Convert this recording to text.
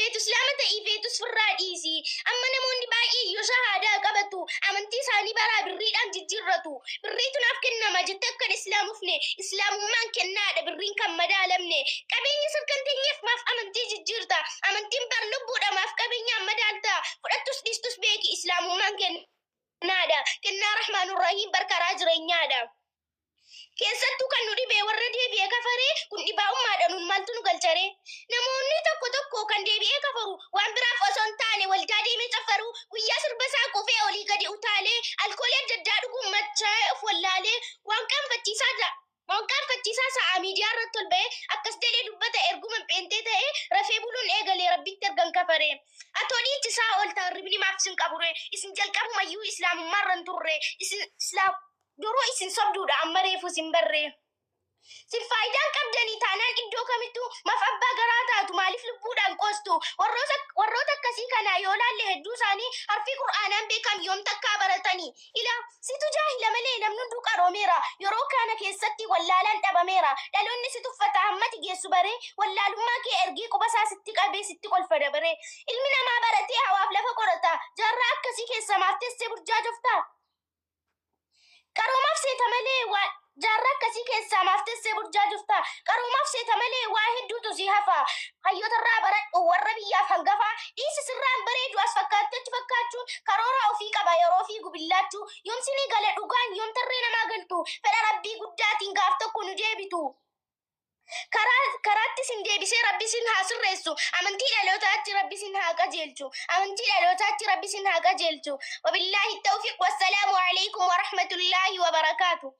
Feetu Islaama ta'ii feetus firraa dhiisi. Amma namoonni baay'een yoo shahaadaa qabatu amantii isaanii baraa birriidhaan jijjiirratu. Birriitu naaf kennama jette akka hin islaamofne. Islaamummaan kennaadha birriin kan madaalamne. Qabeenya sirka hin teenyeef maaf amantii jijjiirta? Amantiin bar lubbuudha maaf qabeenyaan madaalta? Fudhattus dhiistus beeki islaamummaan kennaadha. Kennaa Rahmaanurrahiim bar karaa jireenyaadha. Keessattuu kan nu dhibe warra deebi'ee kafare kun dhibaa'ummaadha nun maaltu nu galcharee? Namoonni tokko tokko kan deebi'ee kafaru waan biraaf osoo hin taane waldaa deemee caffaru guyyaa sirba isaa quufee olii gadi utaalee alkoolii adda addaa dhuguun machaa'ee of wallaalee waan qaanfachiisaa ta'a. Waan qaanfachiisaa sa'a miidiyaa irratti ol ba'ee akkas jedhee dubbata erguma pheenxee ta'ee rafee buluun eegalee rabbitti ergan kafaree. Atoo dhiichisaa oolta hirribni maaf sin qaburee isin jalqabumayyuu islaamummaarra hin turre isin islaam Duruu isin sobduudha amma reefu isin barree. Sin faayidaan qabdanii taanaan iddoo kamittuu maf abbaa garaa taatu maaliif lubbuudhaan qoostu? Warroota warroota akkasii kanaa yoo laalle hedduu isaanii harfii qur'aanaan beekam yoom takkaa baratanii? Ila situ jaahila malee namni hunduu qaroomeera yeroo kana keessatti wallaalaan dhabameera dhaloonni si tuffata hammati geessu baree wallaalummaa kee ergee qubasaa sitti qabee sitti kolfa dabaree ilmi namaa baratee hawaaf lafa qorata jaarraa akkasii keessa maaf teessee burjaajoftaa? Qaroomaaf seeta malee waa jaarraa akkasii keessaa maaf teessee burjaajofta? Qaroomaaf seeta malee waa hedduutu si hafa. Hayyootarraa baradhu warra biyyaaf hangafaa. Dhiisi sirraan bareedu as fakkaattee achi fakkaachuun karoora ofii qaba yeroo fiigu billaachuu. Yoom sinii gala dhugaan yoom tarree namaa galtu? Fedha rabbii guddaatiin gaaf tokko nu deebitu. Karaa karaatti isin deebisee rabbi isin haa sirreessu. Amantii dhalootaatti rabbi isin haa qajeelchu. Amantii dhalootaatti rabbi isin haa qajeelchu. Wabillaahi tawfiq wassalaamu alaikum warahmatullaahi wabarakaatu.